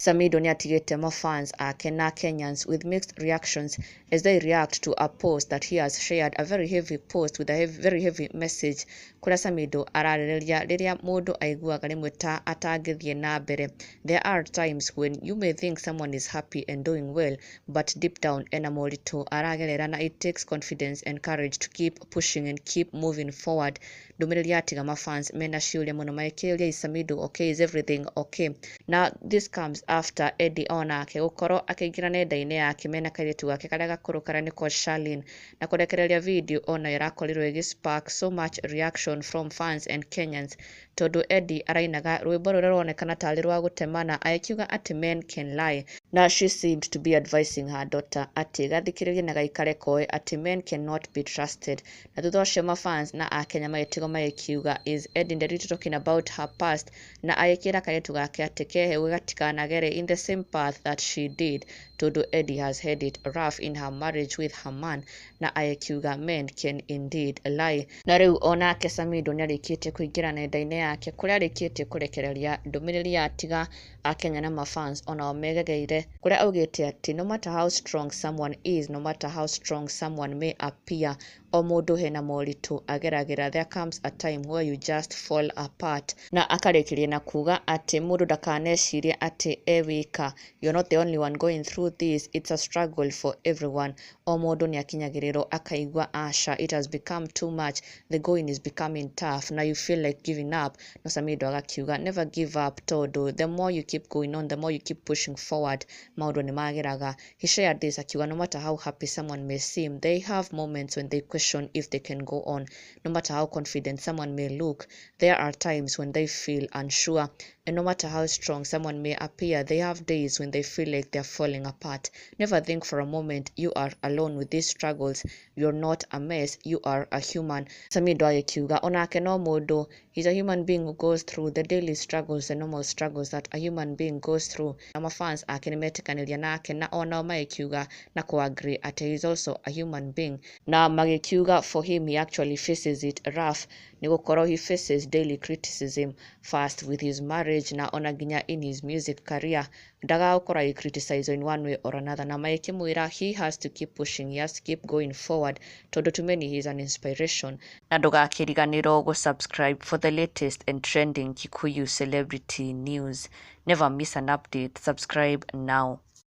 Samidoh nĩ atigĩte mafans ake na Kenyans with mixed reactions as they react to a post that he has shared, a very heavy post with a heavy, very heavy message, kũrĩa Samidoh ararĩrĩria rĩrĩa mũndũ aiguaga rĩmwe ta atangĩthiĩ na mbere. There are times when you may think someone is happy and doing well, but deep down ena moritũ aragerera, na it takes confidence and courage to keep pushing and keep moving forward. Ndũmĩrĩri yatiga mafans mena ciũria mũno magĩkĩũria, "Is Samidoh okay? Is everything okay?" Na this comes after Eddie onake gũkorwo akĩingĩra nenda-inĩ yake mena kairĩtu gake karĩa gakũrũ karĩa nĩko Charlene, na kũrekereria video onayo ĩrakorirwo ĩgĩ spark so much reaction from fans and Kenyans, tondũ Eddie arainaga rwĩmbo rũrĩa ruronekana tarĩ rwa gũtemana, agĩkiuga atĩ men can lie, na she seemed to be advising her daughter atĩ gathikĩrĩrie na gaikare koĩ atĩ men cannot be trusted. Na thutha ũcio mafans na akenya magĩtigwo magĩkiuga, "Is Eddie Nderitu talking about her past?" Na agĩkĩra kairĩtu gake atĩ kehe gatikanagere in the same path that she did, tondũ Eddie has had it rough in her marriage with her man, na agĩkiuga men can indeed lie. Na rĩu onake Samidoh nĩarĩkĩtie kũingĩra nenda-inĩ yake, kũrĩa arĩkĩtie kũrekereria ndũmĩrĩri yatiga akenya na mafans onao megegeire, kũrĩa augĩte atĩ no matter how strong someone is, no matter how strong someone may appear, o mũndũ hena moritũ ageragĩra. There comes a time where you just fall apart. Na akarĩkĩria na kuga atĩ mũndũ ndakanecirie atĩ e wika. You're not the only one going through this. It's a struggle for everyone. O mũndũ nĩ akinyagĩrĩrwo akaigua aca, it has become too much, the going is becoming tough, now you feel like giving up. No Samidoh agakiuga never give up, tondũ the more you keep going on, the more you keep pushing forward, maũndũ nĩ magĩraga. He shared this akiuga no matter how happy someone may seem, they have moments when they question if they can go on. No matter how confident someone may look, there are times when they feel unsure. And no matter how strong someone may appear, they have days when they feel like they're falling apart. Never think for a moment you are alone with these struggles. You're not a mess, you are a human. Samidoh agĩkiuga onake no mũndũ. He's a human being who goes through the daily struggles, the normal struggles that a human being goes through. Na mafans ake nĩmetĩkanĩria nake, na onao magĩkiuga na kũ agree atĩ he is also a human being, na magĩkiuga for him, he actually faces it rough, nĩ gũkorwo he faces daily criticism, first with his marriage na ona nginya in his music career, ndagagũkorwo agĩ criticize in one way or another, na magĩkĩmwĩra he has to keep pushing, he has to keep going forward, tondũ to many he is an inspiration. Na ndũgakĩriganĩrwo gũ subscribe for the latest and trending Kikuyu celebrity news. Never miss an update. Subscribe now.